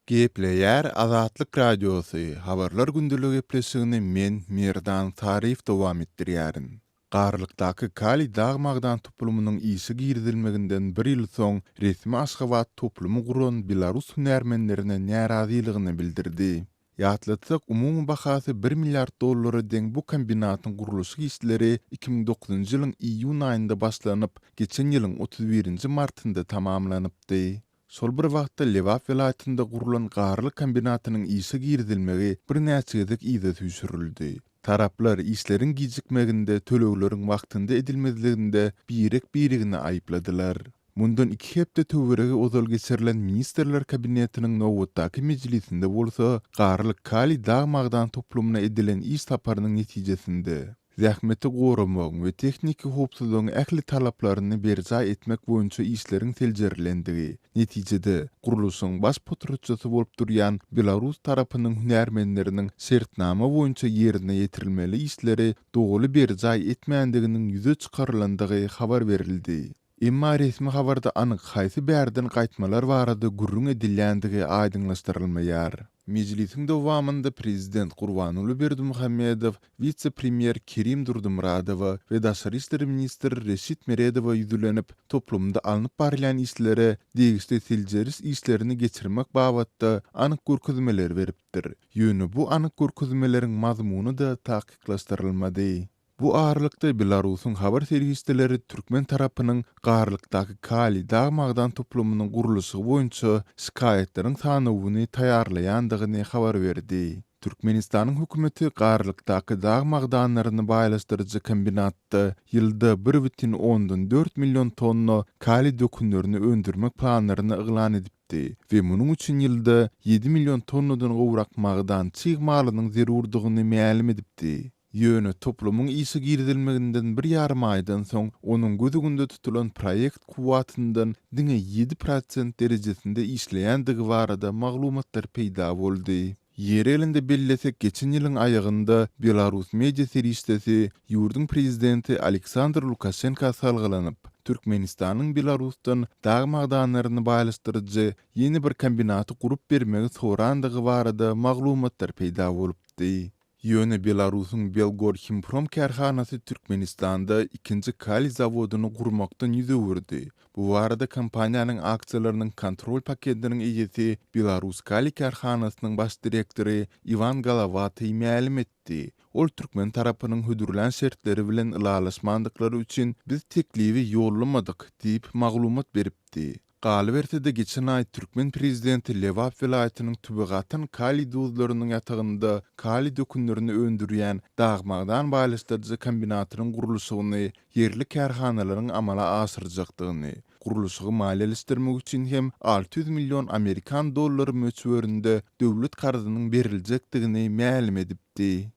Gepleýär Azatlyk Radiosy, Habarlar gündeligi gepleşigini men, Merdan Saryýew dowam etdirýärin. Garlykdaky kaliý dag-magdan toplumynyň işe girizilmeginden bir ýyl soň resmi Aşgabat toplumy guran belarus hünärmenlerine närazylygyny bildirdi. Ýatlatsak, umumy bahasy bir milliard dollara deň bu kombinatyň gurluşyk işleri 2009-njy ýylyň iýun aýynda başlanyp, geçen ýylyň 31-nji martynda tamamlanypdy. Şol bir wagtda, Lebap welaýatynda gurlan garly kombinatynyň işe girizilmegi birnäçe gezek yza süýşürildi. Taraplar işleriň gijikmeginde, tölegleriň wagtynda edilmezliginde birek-biregini aýypladylar. Mundan iki hepde töweregi ozal geçirilen Ministrler Kabinetiniň nobatdaky mejlisinde bolsa, Garlyk kaliý dag-magdan toplumyna edilen iş saparynyň netijesinde, Zähmeti goramagyň we tehniki howpsuzlygyň ähli talaplaryny berjaý etmek boýunça işleriň seljerilendigi, netijede, gurluşygyň baş potratçysy bolup durýan belarus tarapynyň hünärmenleriniň şertnama boýunça ýerine ýetirilmeli işleri doly berjaý etmändiginiň ýüze çykarylandygy habar berildi. Emma resmi habarda anyk haýsy bärden gaýtmalar barada gürrüň edilýändigi aýdyňlaşdyrylmaýar. Mejlisiň dowamynda prezident Gurbanguly Berdimuhamedow wise-premýer Kerim Durdymyradowa we daşary işler ministri Reşit Meredowa ýüzlenip, toplumda alnyp barylýan işlere degişli seljeriş işlerini geçirmek babatda anyk görkezmeleri beripdir. Ýöne bu anyk görkezmeleriň mazmuny-da takyklaşdyrylmady. Bu aralykda, Belarusyň habar serişdeleri türkmen tarapynyň Garlykdaky kaliý dag-magdan toplumynyň gurluşygy boýunça şikaýatlaryň sanawyny taýýarlaýandygyny habar berdi. Türkmenistanyň hökümeti Garlykdaky dag magdanlaryny baýlaşdyryjy kombinatda ýylda 1,4 million tonna kaliý dökünlerini öndürmek planlaryny yglan edipdi we munuň üçin ýylda ýedi million tonnadan gowrak magdan çig malynyň zerurdygyny mälim edipdi. Ýöne toplumyň işe girizilmeginden bir ýarym aýdan soň, onuň göz öňünde tutulan proýekt kuwwatyndan diňe 7% derejesinde işleýändigi barada maglumatlar peýda boldy. Ýeri gelende bellesek, geçen ýylyň aýagynda belarus media serişdesi ýurduň prezidenti Aleksandr Lukaşenka salgylanyp, Türkmenistanyň Belarusdan dag magdanlaryny baýlaşdyryjy ýene bir kombinaty gurup bermegi sorandygy barada maglumatlar peýda bolupdy. Ýöne Belarusyň Belgorhimprom kärhanasy Türkmenistanda ikinji kaliý zawodyny gurmakdan ýüz öwürdi. Bu barada kompaniýanyň aksiýalarynyň kontrol paketiniň eýesi Belaruskaliý kärhanasynyň baş direktory Iwan Golowatyý mälim etdi. Ol türkmen tarapynyň hödürlän şertleri bilen ylalaşmandyklary üçin biz teklibi ýollamadyk diýip maglumat beripdi. Galyberse-de, geçen aý türkmen prezidenti Lebap welaýatynyň Tüwegatan kaliý duzlarynyň ýatagynda kaliý dökünlerini öndürýän dag-magdan baýlaşdyryjy kombinatynyň gurluşygyny ýerli kärhanalaryň amala aşyrjakdygyny, gurluşygy maliýeleşdirmek üçin hem 600 million amerikan dollary möçberinde döwlet karzynyň beriljekdigini mälim edipdi.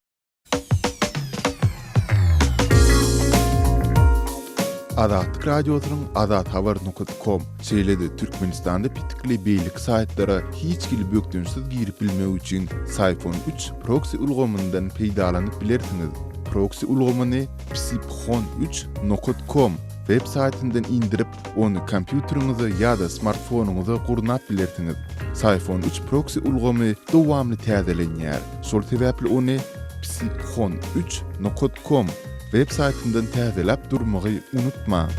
Azatlyk Radiosynyň azathabar nokat kom, şeýle-de Türkmenistanda petikli beýleki saýtlara hiç hili bökdençsiz girip bilmek üçin Syphon 3 proksi ulgamyndan peýdalanyp bilersiňiz. Proksi ulgamyny psiphon 3 nokat kom web saýtyndan indirip, ony kompýuteriňize ýa-da smartfonyňyza gurnap bilersiňiz. Syphon 3 proksi ulgamy dowamly täzelenýär. Şol sebäpli ony psiphon üç nokat kom web saýtyndan täzeläp durmagy unutmaň.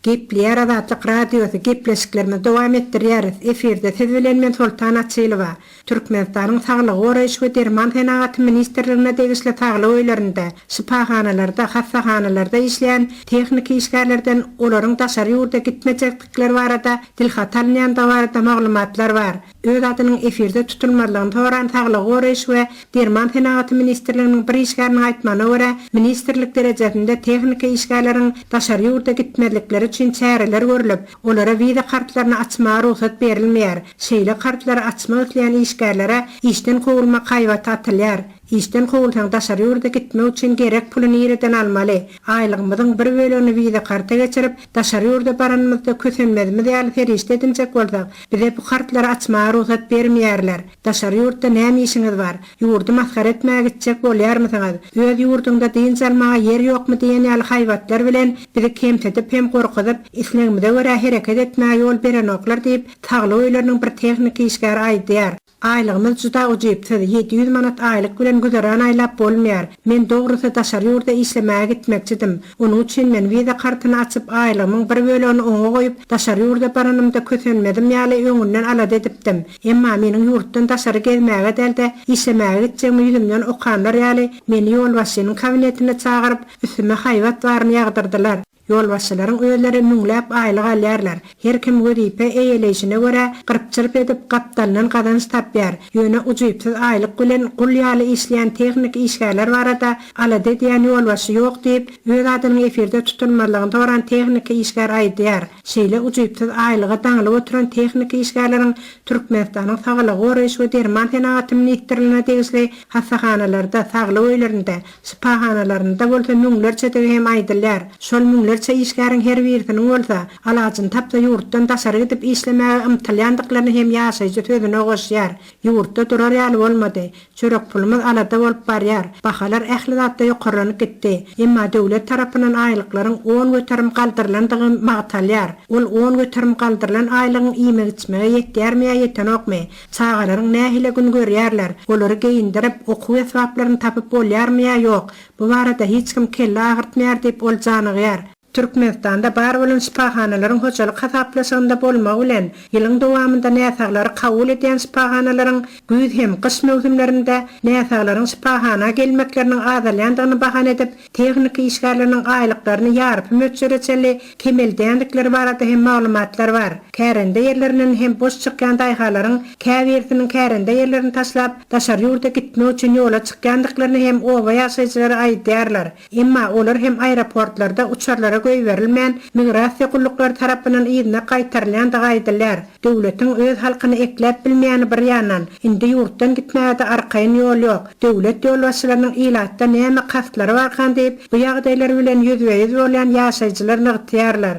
Gepleýär Azatlyk Radiosy, gepleşiklerimizi dowam etdirýäris. Efirde siz bilen men Soltan Açylowa. Türkmenistanyň Saglygy goraýyş we derman senagaty ministrligine degişli saglyk öýlerinde, şypahanalarda, hassahanalarda işleýän tehniki işgärlerden olaryň daşary ýurda gitmejekdikleri barada dilhaty alynýandygy barada maglumatlar bar. Öz adynyň efirde tutulmazlygyny soran Saglygy goraýyş we derman senagaty ministrliginiň bir işgäriniň aýtmagyna görä, ministrlik derejesinde tehniki işgärleriň daşary ýurda gitmezlikleri üçin çäreler görlüp, olara wiza kartlaryny açmaga rugsat berilmeýär. Şeýle kartlary açmak isleýän işgärlere işden kowulmak haýbaty atylýar. Işden kowulsaň daşary ýurda gitmek üçin gerek puly nireden almaly? Aýlygymyzyň bir bölegini wiza karta geçirip, daşary ýurda baranymyzda kösenmezimiz ýaly serişde edinjek bolsak, bize bu kartlary açmaga rugsat bermeýärler. Daşary ýurtda näme işiňiz bar? Ýurdy masgara etmäge gitjek bolýarmysyňyz? Öz ýurduňda dynç almaga ýer ýokmy diýen ýaly haýbatlar bilen bizi kemsidip hem gorkuzyp, islegimize görä hereket etmäge ýol berenoklar diýip, saglyk öýleriniň bir tehniki işgäri aýdýar. Aýlygymyz juda ujypsyz, 700 manat aýlyk bilen güzeran aýlap bolmaýar. Men dogrusy daşary ýurda işlemäge gitmekçidim. Onuň üçin men wiza kartyny açyp, aýlygymyň bir bölegini oňa goýup, daşary ýurda baranymda kösenmezim ýaly öňünden alada edipdim. Emma meniň ýurtdan daşary gezmäge däl-de, işlemäge gitjegimi ýüzümden okanlar ýaly, meni ýolbaşçynyň kabinetine çagyryp, üstüme haýbat baryny ýagdyrdylar. Ýolbaşçylaryň özleri müňläp aýlyk alýarlar. Her kim wezipe eýeleýşine görä, gyrp-çyrp edip, gapdalyndan gazanç tapýar. Ýöne ujypsyz aýlyk bilen gul ýaly işleýän tehniki işgärler barada alada edýän ýolbaşçy ýok diýip, öz adynyň efirde tutulmazlygyny soran tehniki işgär aýdýar. Şeýle ujypsyz aýlyga daňylyp oturan tehniki işgärleriň Türkmenistanyň Saglygy goraýyş we derman senagaty ministrligine degişli hassahanalarda, saglyk öýlerinde, şypahanalarynda bolsa müňlerçedigi hem aýdylýar. Şol müňlerçe işgäriň her birisiniň bolsa, alajyny tapsa ýurtdan daşary gidip işlemäge ymtylýandyklaryny hem ýaşaýjy sözüne goşýar. Ýurtda durar ýaly bolmady. Çörek pulumyz alada bolup barýar. Bahalar ähli zatda ýokarlanyp gitdi. Emma döwlet tarapyndan aýlyklaryň 10% galdyrylandygy magtalýar. Ol 10% galdyrylan aýlygyň iýmek-içmege ýetýärmi ýa ýetenokmy? Çagalaryň nähili gün görýärler? Olary geýindirip, okuw esbaplaryny tapyp bolýarmy ýa ýok? Bu barada hiç kim kelle agyrtmaýar diýip, ol janygýar. Türkmenistanda bar bolan şypahanalaryň hojalyk hasaplaşygynda bolmagy bilen, ýylyň dowamynda näsaglary kabul edýän şypahanalaryň güýz hem gyş möwsümlerinde näsaglaryň şypahana gelmekleriniň azalýandygyny bahana edip, tehniki işgärleriniň aýlyklaryny ýarpy möçbere çenli kemeldýändikleri barada hem maglumatlar bar. Kärende ýerlerinden hem boş çykýan daýhalaryň käbirisiniň kärende ýerlerini taşlap, daşary ýurda gitmek üçin ýola çykýandyklaryny hem oba ýaşaýjylary aýdýarlar. Emma olar hem aeroportlarda uçarlara goýberilmän, migrasiýa gulluklary tarapyndan yzyna gaýtarylýandygy aýdylýar. Döwletiň öz halkyny ekläp bilmeýäni bir ýandan, indi ýurtdan gitmäge-de arkaýyn ýol ýok. Döwlet ýolbaşçylarynyň ilatda näme kastlary barkan diýip, bu ýagdaýlar bilen ýüzbe-ýüz bolýan ýaşaýjylar nygtaýarlar.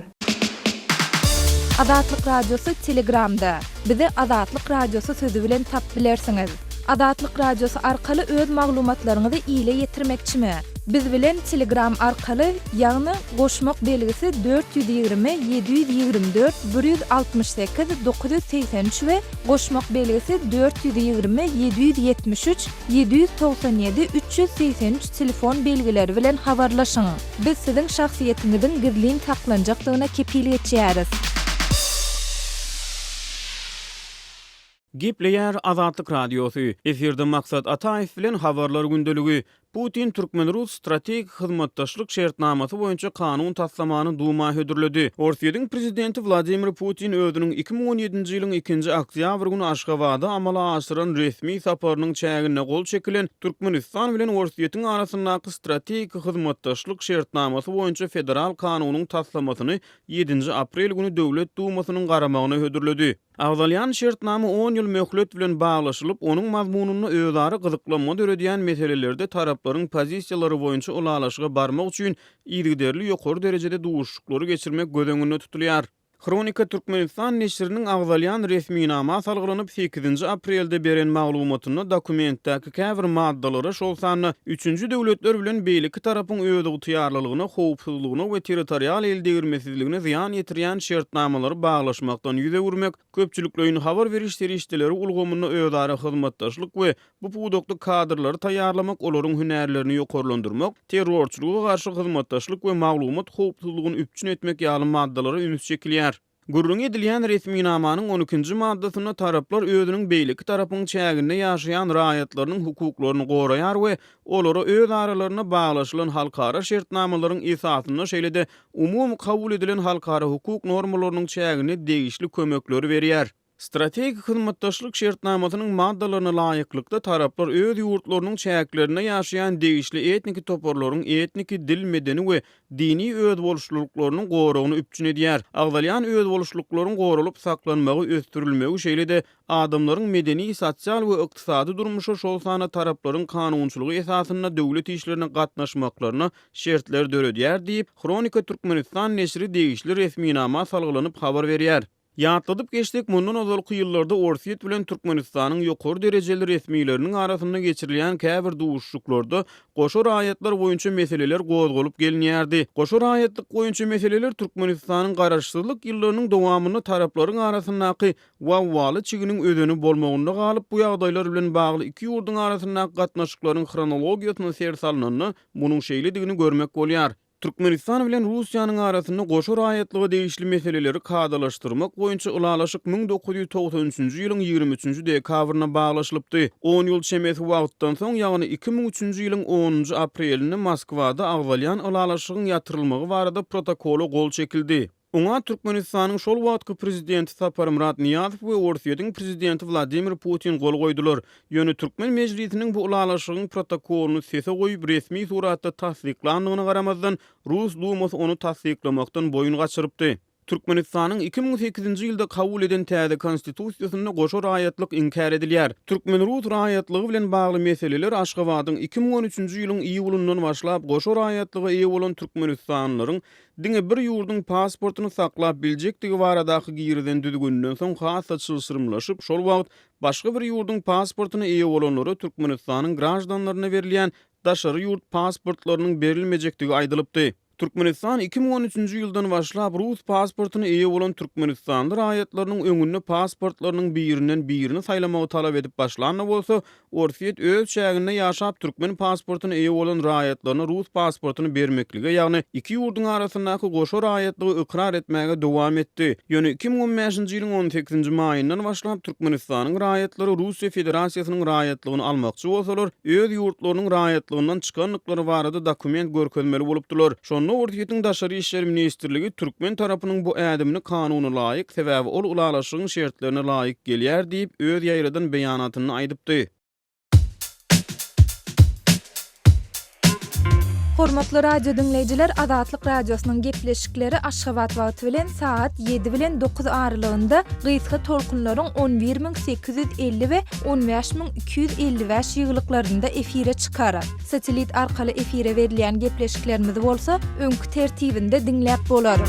Azatlyk Radiosy Telegramda. Bizi Azatlyk Radiosy sözi bilen tap bilersiňiz. Azatlyk Radiosy arkaly öz maglumatlaryňyzy ile ýetirmekçimi? Biz bilen Telegram arkaly, ýagny goşmak belgisi 420 724 168 983 we goşmak belgisi 420 773 797 383 telefon belgileri bilen habarlaşyň. Biz siziň şahsyýetiňiziň gizlin saklanjakdygyna kepil geçýäris. Gepleýär Azatlyk Radiosy, Efirde Maksat Ataýew bilen Habarlar gündeligi. Putin türkmen-rus strategik hyzmatdaşlyk şertnamasy boýunça kanun taslamany Duma hödürledi. Orsýetiň prezidenti Wladimir Putin özüniň 2017-nji ýylyň ikinji oktýabr güni Aşgabada amala aşyran resmi saparynyň çäginde gol çekilen Türkmenistan bilen Orsýetiň arasyndaky strategik hyzmatdaşlyk şertnamasy boýunça federal kanunyň taslamasyny ýedinji aprel güni Döwlet Dumasynyň garamagyna hödürledi. Agzalýan şertnama on ýyl möhlet bilen baglaşylyp, onuň mazmunynda özara gyzyklanma döredýän meselelerde taraplaryň pozisiýalary boýunça ylalaşyga barmak üçin yzygiderli ýokary derejede duşuşyklary geçirmek göz öňünde tutulýar. Hronika Türkmenistan neşiriniň agzalýan resminama salgylanyp, sekizinji aprelde beren maglumatynda dokumentdäki käbir maddalara, şol sanda üçünji döwletler bilen beýleki tarapyň özygtyýarlylygyna, howpsuzlygyna we territorial eldegirmesizligine zyýan ýetirýän şertnamalary baglaşmakdan ýüz öwürmek, köpçülikleýin habar beriş serişdeleri ulgamynda özara hyzmatdaşlyk we bu pudakda kadrlary taýýarlamak, olaryň hünärlerini ýokarlandyrmak, terrorçylyga garşy hyzmatdaşlyk we maglumat howpsuzlygyny üpjün etmek ýaly maddalara üns çekilýär. Gürrüňi edilýän resminamanyň on ikinji maddasynda taraplar özüniň beýleki tarapyň çäginde ýaşaýan raýatlarynyň hukuklaryny goraýar we olara öz aralarynda baglaşylan halkara şertnamalaryň esasynda şeýle-de umumy kabul edilen halkara hukuk normalarynyň çäginde degişli kömekleri berýär. Strategik hyzmatdaşlyk şertnamasynyň maddalaryna laýyklykda, taraplar öz ýurtlarynyň çäklerinde ýaşaýan degişli etniki toparlaryň etniki, dil, medeni we dini özboluşlylyklarynyň goragyny üpjün edýär. Agzalýan özboluşlyklaryň goralyp saklanmagy, ösdürilmegi, şeýle-de adamlaryň medeni, sosial we ykdysady durmuşa, şol sanda taraplaryň kanunçylygy esasynda döwlet işlerine gatnaşmaklaryna şertler döredýär diýip, Hronika Türkmenistan neşiri degişli resminama salgylanyp habar berýär. Ýatladyp geçsek, mundan ozalky ýyllarda Orsýet bilen Türkmenistanyň ýokary derejeli resmileriniň arasynda geçirilýän käbir duşuşyklarda goşa raýatlar boýunça meseleler gozgalyp gelinýärdi. Goşa raýatlyk boýunça meseleler Türkmenistanyň garaşsyzlyk ýyllarynyň dowamynda taraplaryň arasyndaky wawwaly çiginiň özeni bolmagynda galyp, bu ýagdaýlar bilen bagly iki ýurduň arasyndaky gatnaşyklaryň hronologiýasyna ser salnanda, munuň şeýledigini görmek bolýar. Türkmenistan bilen Russiýanyň arasynda goşa raýatlyga degişli meseleleri kadalaşdyrmak boýunça ylalaşyk 1993-nji ýylyň 23-nji dekabrynda baglaşylypdy. On ýyl çemesi wagtdan soň, ýagny 2003-nji ýylyň onunjy aprelinde Moskwada agzalýan ylalaşygyň ýatyrylmagy barada protokola gol çekildi. Oňa Türkmenistanyň şol wagtky prezidenti Saparmyrat Nyýazow we Orsýetiň prezidenti Wladimir Putin gol goýdular. Ýöne türkmen mejlisiniň bu ylalaşygyň protokolyny sese goýup, resmi suratda tassyklandygyna garamazdan, Rus Dumasy ony tassyklamakdan boýun gaçyrypdy. Türkmenistanyň 2008-nji ýylda kabul eden täze Konstitusiýasynda goşa raýatlyk inkär edilýär. Türkmen-rus raýatlygy bilen bagly meseleler Aşgabadyň 2013-nji ýylyň iýulyndan başlap goşa raýatlyga eýe bolan türkmenistanlylaryň diňe bir ýurduň pasportyny saklap biljekdigi baradaky girizen düzgüninden soň has-da çylşyrymlaşyp, şol wagt başga bir ýurduň pasportyna eýe bolanlara Türkmenistanyň graždanlaryna berilýän daşary ýurt pasportlarynyň berilmejekdigi aýdylypdy. Türkmenistan 2013-nji ýyldan başlap rus pasportyna eýe bolan türkmenistanly raýatlarynyň öňünde pasportlarynyň birinden birini saýlamagy talap edip başlan-da bolsa, Orsýet öz çäginde ýaşap türkmen pasportyna eýe bolan raýatlaryna rus pasportyny bermeklige, ýagny iki ýurduň arasyndaky goşa raýatlygy ykrar etmäge dowam etdi. Ýöne 2015-nji ýylyň on sekizinji maýyndan başlap Türkmenistanyň raýatlary Russiýa Federasiýasynyň raýatlygyny almakçy bolsalar, öz ýurtlarynyň raýatlygyndan çykandyklary barada dokument görkezmeli bolupdylar. Şonda Orsýetiň Daşary işler ministrligi türkmen tarapynyň bu ädimini kanunalaýyk, sebäbi ol ylalaşygyň şertlerine laýyk gelýär diýip, öz ýaýradan beýanatynda aýdypdy. Hormatly radio diňleýjiler, Azatlyk Radiosynyň gepleşikleri Aşgabat wagty bilen sagat ýedi bilen dokuz aralygynda gysga tolkunlaryň 11850 we 15255 ýygylyklarynda efire çykar. Satellit arkaly efire berilýän gepleşiklerimizi bolsa öňki tertibinde diňläp bolar.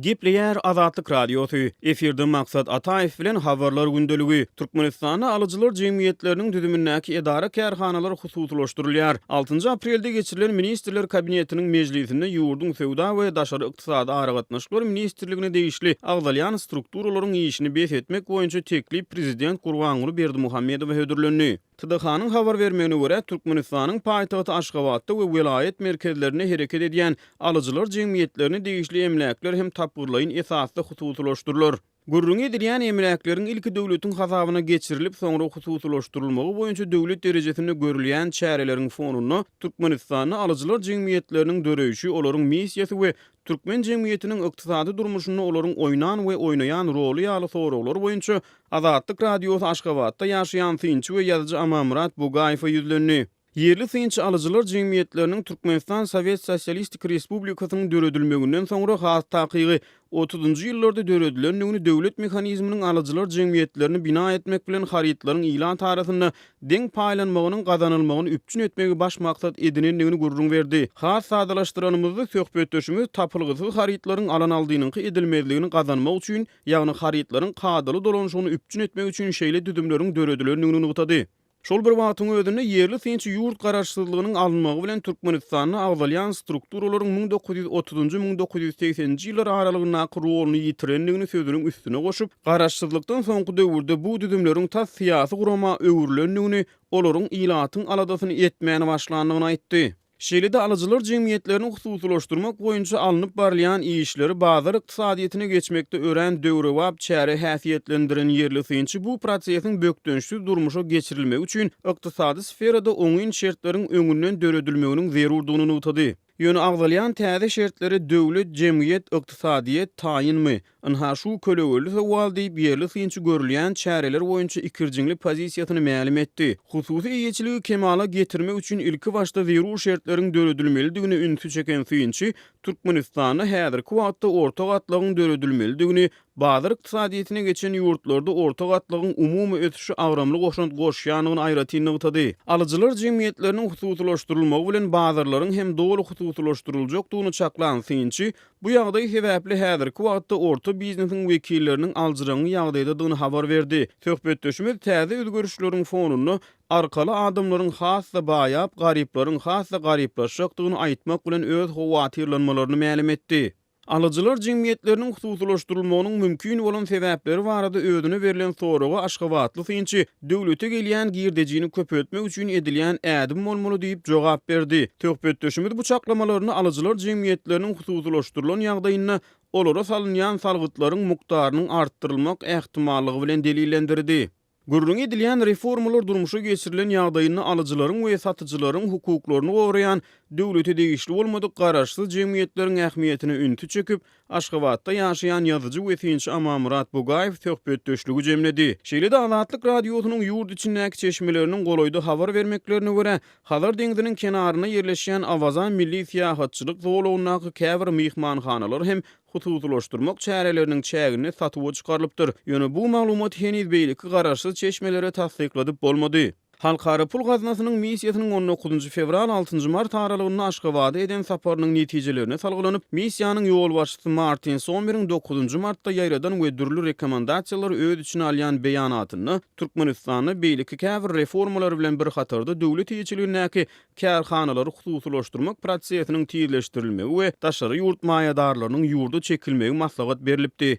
Gepleýär Azatlyk Radiosy, Efirde Maksat Ataýew bilen Habarlar gündeligi. Türkmenistanda alyjylar jemgyýetleriniň düzümindäki edara-kärhanalar hususylaşdyrylýar. Altynjy aprelde geçirilen Ministrler Kabinetiniň mejlisinde ýurduň Söwda we daşary ykdysady aragatnaşyklar ministrligine degişli agzalýan strukturalaryň işini bes etmek boýunça teklip prezident Gurbanguly Berdimuhamedowa hödürlendi. TDH-nyň habar bermegine görä, Türkmenistanyň paýtagty Aşgabatda we welaýat merkezlerinde hereket edýän alyjylar jemgyýetlerine degişli emläkler hem tapgyrlaýyn esasda hususylaşdyrylar. Gürrüňi edilýän emläkleriň ilki döwletiň hasabyna geçirilip, soňra hususylaşdyrylmagy boýunça döwlet derejesinde görülýän çäreleriň fonunda Türkmenistanda alyjylar jemgyýetleriniň döreýşi, olaryň missiýasy we türkmen jemgyýetiniň ykdysady durmuşynda olaryň oýnan we oýnaýan roly ýaly soraglar boýunça Azatlyk Radiosy Aşgabatda ýaşaýan synçy we ýazyjy Amanmyrat Bugaýewe ýüzlendi. Ýerli synçy alyjylar jemgyýetleriniň Türkmenistan Sowet Sosialistik Respublikasynyň döredilmeginden soňra, has takygy, otuzynjy ýyllarda döredilendigini, döwlet mehanizminiň alyjylar jemgyýetlerini bina etmek bilen harytlaryň ilat arasynda deň paýlanmagynyň gazanylmagyny üpjün etmegi baş maksat edinendigini gürrüň berdi. Has sadalaşdyranymyzda, söhbetdeşimiz tapylgysyz harytlaryň alan-aldynyňky edilmezligini gazanmak üçin, ýagny harytlaryň kadaly dolanyşygyny üpjün etmek üçin şeýle düzümleriň döredilendigini nygtady. Şol bir wagtyň özünde, ýerli synçy ýurt garaşsyzlygynyň alynmagy bilen Türkmenistanda agzalýan strukturalaryň 1930-njy, 1980-nji ýyllar aralygyndaky roluny ýitirendigini sözüniň üstüne goşup, garaşsyzlykdan soňky döwürde bu düzümleriň tas syýasy gurama öwrülendigini, olaryň ilatyň aladasyny etmän başlandygyny aýtdy. Şeýle-de alyjylar jemgyýetlerini hususylaşdyrmak boýunça alnyp barylýan işleri bazar ykdysadyýetine geçmekde örän döwrebap çäre häsiýetlendiren ýerli synçy bu prosesiň bökdençsiz durmuşa geçirilmegi üçin ykdysady sferada oňyn şertleriň öňünden döredilmeginiň zerurdygyny nygtady. Ýöne agzalýan täze şertlere döwlet, jemgyýet, ykdysadyýet taýynmy? Ynha, şu kölegeli sowal diýip, ýerli synçy görülýän çäreler boýunça ikirjiňli pozisiýasyny mälim etdi. Hususy eýeçiligi kemala getirmek üçin ilkibaşda zerur şertleriň döredilmelidigine ünsi çeken synçy Türkmenistanda häzirki wagtda orta gatlagyň döredilmelidigini, bazar ykdysadyýetine geçen ýurtlarda orta gatlagyň umumy ösüşe agramly goşant goşýandygyny aýratyn nygtady. Alyjylar jemgyýetleriniň hususylaşdyrylmagy bilen bazarlaryň hem doly hususylaşdyryljakdygyny çaklan synçy Bu ýagdaý sebäpli häzirki wagtda orta biznesiň wekilleriniň aljyraňňy ýagdaýdadygyny habar berdi. Söhbetdeşimiz täze özgerişleriň fonunda arkaly adamlaryň has-da baýap, garyplaryň has-da garyplaşjakdygyny aýtmak bilen öz howatyrlanmalaryny mälim etdi. Alyjylar jemgyýetleriniň hususylaşdyrylmagynyň mümkin bolan sebäpleri barada özüne berlen soraga aşgabatly synçy Döwlete gelýän girdejini köpeltmek üçin edilýän ädim bolmaly diýip jogap berdi. Söhbetdeşimiz bu çaklamalaryny alyjylar jemgyýetleriniň hususylaşdyrylan ýagdaýynda olara salynýan salgytlaryň mukdarynyň artdyrylmak ähtimallygy bilen delillendirdi. Gürrüňi edilýän reformalar durmuşa geçirilen ýagdaýynda alyjylaryň we satyjylaryň hukuklaryny goraýan döwlete degişli bolmadyk garaşsyz jemgyýetleriň ähmiýetine ünsi çekip, Aşgabatda ýaşaýan ýazyjy we synçy Amanmyrat Bugaýew söhbetdeşligi jemledi. Şeýle-de Azatlyk Radiosynyň ýurt içindäki çeşmeleriniň golaýda habar bermeklerine görä, Hazar deňziniň kenarynda ýerleşýän Awaza milli syýahatçylyk zolagyndaky käbir myhmanhanalar hem hususylaşdyrmak çäreleriniň çäginde satuwa çykarylypdyr. Ýöne bu maglumaty heniz beýleki garaşsyz çeşmelere tassykladyp bolmady. Halkara pul gaznasynyň missiýasynyň on dokuzynjy fewral, altynjy mart aralygynda Aşgabada eden saparynyň netijelerine salgylanyp, missiýanyň ýolbaşçysy Martin Sommeriň dokuzynjy martda ýaýradan we dürli rekomendasiýalary öz içine alýan beýanatynda Türkmenistanda beýleki käbir reformalar bilen bir hatarda döwlet eýeçiligindäki kärhanalary hususylaşdyrmak prosesiniň tizleşdirilmegi we daşary ýurt maýadarlarynyň ýurda çekilmegi maslahat berlipdi.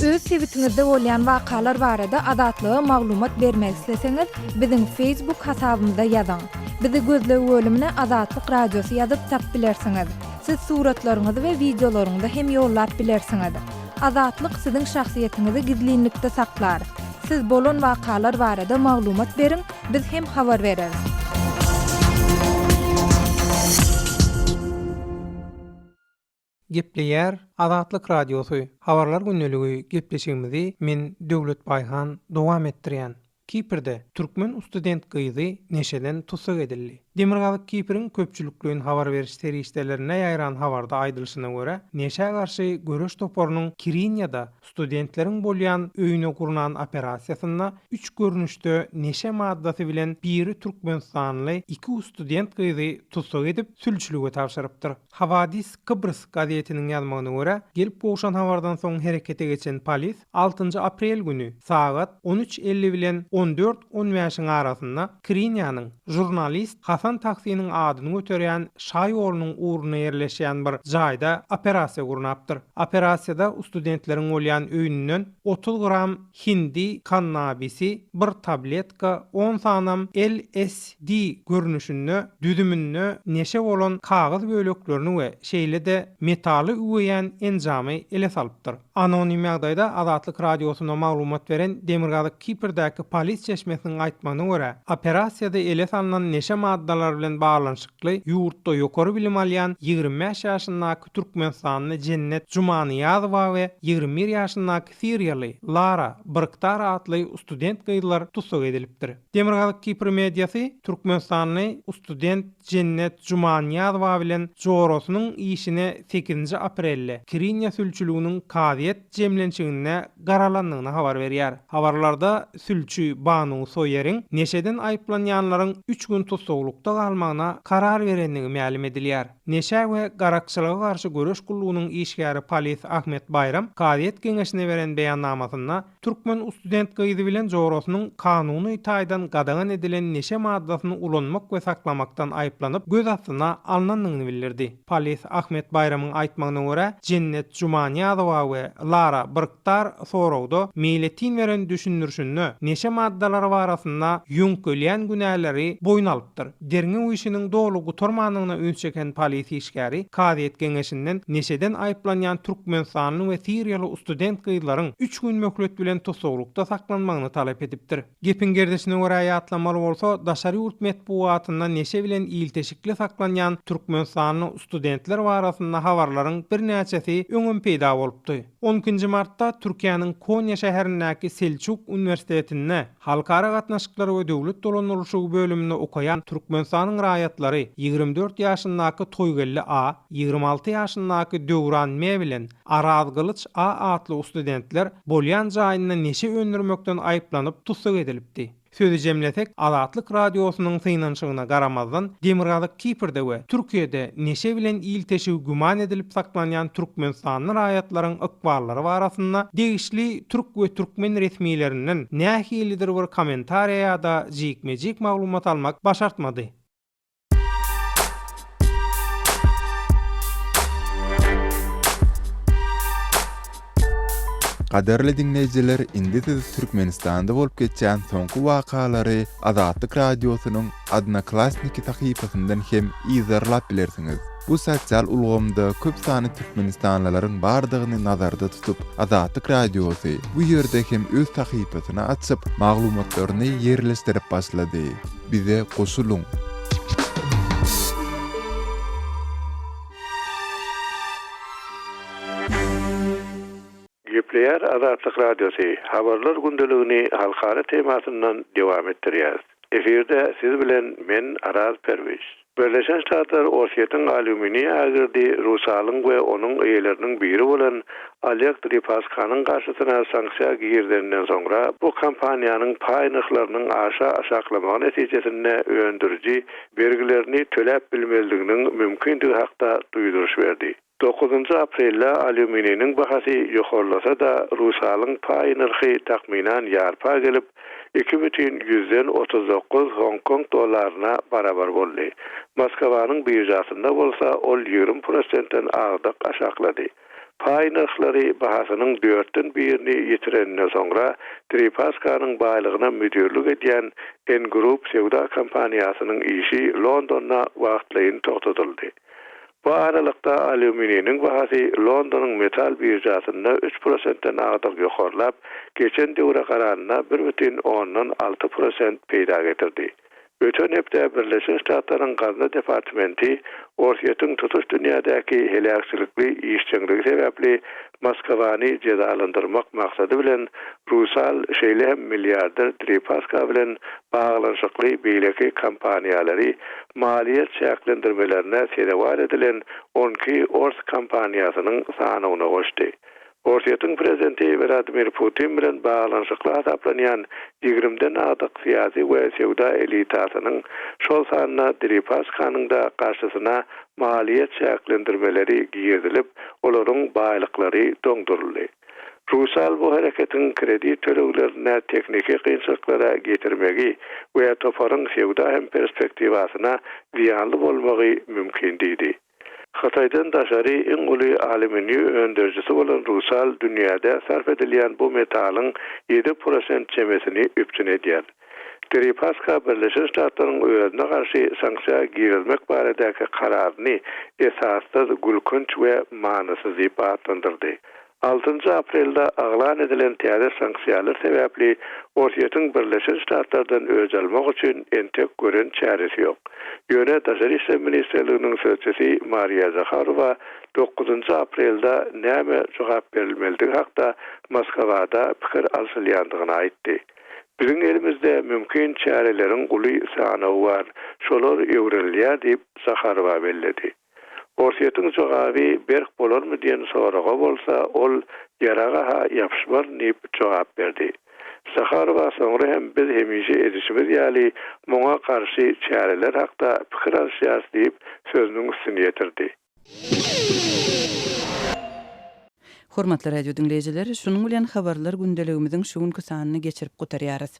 Öz sebitiňizde bolýan wakalar barada Azatlyga maglumat bermek isleseňiz, biziň Facebook hasabymyza ýazyň. Bizi gözleg bölümine Azatlyk Radiosy ýazyp tap bilersiňiz. Siz suratlaryňyzy we wideolaryňyzy hem ýollap bilersiňiz. Azatlyk siziň şahsyýetiňizi gizlinlikde saklar. Siz bolan wakalar barada maglumat beriň, biz hem habar bereris. Gepleýär Azatlyk Radiosy, Habarlar gündeligi gepleşigimizi men Döwlet Baýhan dowam etdirýän. Kiprde türkmen ustudent gyzy neşeden tussag edildi. Demirgazyk Kipriň köpçülikleýin habar beriş serişdelerinde ýaýran habarda aýdylyşyna görä, neşä garşy göreş toparynyň Kirinýada studentleriň bolýan öýüne gurnan operasiýasynda üç görnüşde neşe maddasy bilen biri türkmenistanly iki student gyzy tussag edip, sülçülige tabşyrypdyr. Hawadis Kybrys gazetiniň ýazmagyna görä, gelip gowşan habardan soň herekete geçen polis altynjy aprel güni sagat on üç 50 bilen on dört on bäşiň arasynda Kirinýanyň žurnalist Hasan Tahsiniň adyny göterýän şa ýolunyň ugrunda ýerleşýän bir jaýda operasiýa gurnapdyr. Operasiýada studentleriň bolýan öýünden 30 gram hindi kannabisi, bir tabletka, on sanam LSD görnüşinde düzüminde neşe bolan kagyz böleklerini we şeýle-de metaly üweýän enjamy ele salypdyr. Anonim ýagdaýda Azatlyk Radiosyna maglumat beren Demirgazyk Kiprdäki polis çeşmesiniň aýtmagyna görä, operasiýada ele salnan neşe maddalary bilen baglanyşykly ýurtda ýokary bilim alýan 25 ýaşyndaky türkmenistanly Jennet Jumanyýazowa we 21 ýaşyndaky siriýaly Lara Bryktar atly student gyzlar tussag edilipdir. Demirgazyk Kipr mediasy türkmenistanly student Jennet Jumanyýazowa bilen jorasynyň işine sekizinji aprelde Kirinýa sülçüliginiň kazyýet jemlenşiginde garalandygyny habar berýär. Habarlarda sülçi Banu Soýeriň neşeden aýyplanýanlaryň üç gün tussaglykda galmagyna karar berendigi mälim edilýär. Neşä we garakçylyga garşy göreş gullugynyň işgäri polis Ahmet Baýram kazyýet geňeşine beren beýannamasynda Türkmen ustudent gyzy bilen jorasynyň kanuny taýdan gadagan edilen neşe maddasyny ulanmak we saklamakdan aýyplanyp, göz astyna alnandygyny bildirdi. Polis Ahmet Baýramyň aýtmagyna görä, Jennet Jumanyýazowa we Lara Brktar soragda meýletin beren düşündirişinde neşe maddalary barasynda ýöňkelýän günäleri boýun alypdyr. Derňew işiniň doly gutarmandygyna üns çeken polis. Polisiýa işgäri kazyýet geňeşinden neşeden aýyplanýan türkmenistanly we siriýaly student gyzlaryň üç gün möhlet bilen tussaglykda saklanmagyny talap edipdir. Gepiň gerdişine görä ýatlamaly bolsa, daşary ýurt metbugatynda neşe bilen ilteşikli saklanýan türkmenistanly studentler barasynda habarlaryň birnäçesi öňem peýda bolupdy. On ikinji martda Türkiýäniň Konýa şäherindäki Selçuk uniwersitetinde Halkara gatnaşyklary we döwlet dolandyrylyşygy bölüminde okaýan Türkmenistanyň raýatlary 24 ýaşyndaky Toýgeldi A, 26 ýaşyndaky Döwran M bilen Arazgylyç A atly studentler bolýan jaýynda neşe öndürmekden aýyplanyp tussag edilipdi. Sözi jemlesek, Azatlyk Radiosynyň synanyşygyna garamazdan, Demirgazyk Kiprde we Türkiýede neşe bilen ilteşigi güman edilip saklanýan türkmenistanly raýatlaryň ykballary barasynda degişli türk we türkmen resmilerinden nähilidir bir kommentariýa ýa-da jikme-jik maglumat almak başartmady. Gadyrly diňleýjiler, indi siz Türkmenistanda bolup geçýän soňky wakalary Azatlyk Radiosynyň Odnoklassniki sahypasyndan hem yzarlap bilersiňiz. Bu sosial ulgamda köp sanly türkmenistanlylaryň bardygyny nazarda tutup, Azatlyk Radiosy bu ýerde hem öz sahypasyny açyp, maglumatlaryny ýerleşdirip başlady. Bize goşulyň! Gepleýär Azatlyk Radiosy, Habarlar gündeligini halkara temasyndan dowam etdirýäris. Efirde siz bilen men Araz Perwiz. Birleşen Ştatlar Orsýetiň alýuminiý ägirdi Rusalyň we onuň eýeleriniň biri bolan Oleg Deripaskanyň garşysyna sanksiýa girizeninden soňra bu kompaniýanyň paý nyrhlarynyň aşa aşaklamagy netijesinde öndüriji bergilerini töläp bilmezliginiň mümkindigi hakda duýduryş berdi. Dokuzynjy aprelde alýumininiň bahasy ýokarlasa-da, Rusalyň paý nyrhy takmynan ýarpa gelip, 2,39 Hong-Kong dollaryna barabar boldy. Moskwanyň biržasynda bolsa ol 20 prosentden agdyk aşaklady. Paý nyrhlary bahasynyň dörtden birini ýitireninden soňra, Deripaskanyň baýlygyna müdirlik edýän N-Group söwda kompaniýasynyň işi Londonda wagtlaýyn togtadyldy. Bu aralykda, alýumininiň bahasy Londonyň metal biržasynda üç prosentden agdyk ýokarlap, geçen döwre garanda 1,6 prosent peýda getirdi. Öten hepde Birleşen Ştatlaryň Gazna departamenti Orsýetiň tutuş dünýädäki heläkçilikli işjeňligi sebäpli Moskawany jezalandyrmak maksady bilen Rusal, şeýle hem milliarder Deripaska bilen baglanyşykly beýleki kompaniýalary maliýe çäklendirmelerine sezewar edilen 12 ors kompaniýasynyň sanawyna goşdy. Orsýetiň prezidenti Wladimir Putin bilen baglanyşykly hasaplanýan ýigrimden agdyk syýasy we söwda elitasynyň, şol sanda Deripaskanyň-da garşysyna maliýe çäklendirmeleri girizilip, olaryň baýlyklary doňduryldy. Rusal bu hereketiň kredit töleglerinde tehniki kynçylyklara getirmegi we toparyň söwda hem perspektiwasyna zyýanly bolmagy mümkin diýdi. Hytaýdan daşary iň uly alýuminiý öndürijisi bolan Rusal dünýäde sarp edilýän bu metalyň 7% çemesini üpjün edýär. Deripaska Birleşen Ştatlaryň özüne garşy sanksiýa girizmek baradaky kararyny esassyz, gülkünç we manysyz diýip atlandyrdy. Altynjy aprelde yglan edilen täze sanksiýalar sebäpli Orsýetiň Birleşen Ştatlardan öç almak üçin entek gören çäresi ýok. Ýöne Daşary işler ministrliginiň sözçüsi Mariýa Zaharowa dokuzynjy aprelde näme jogap berilmelidigi hakda Moskwada pikir alşylýandygyny aýtdy. Biziň elimizde mümkin çäreleriň uly sanawy bar, şolar öwrenilýär diýip, Zaharowa belledi. Orsýetiň jogaby berk bolarmy diýen soraga bolsa, ol Ýaraga-ha ýapyşmaryn diýip jogap berdi. Zaharowa soňra hem biz hemişe edişimiz ýaly muňa garşy çäreler hakda pikir alyşýarys diýip, sözüniň üstüni ýetirdi. Hormatly radio diňleýjiler, şunuň bilen Habarlar gündeligimiziň şu günki sanyny geçirip gutarýarys.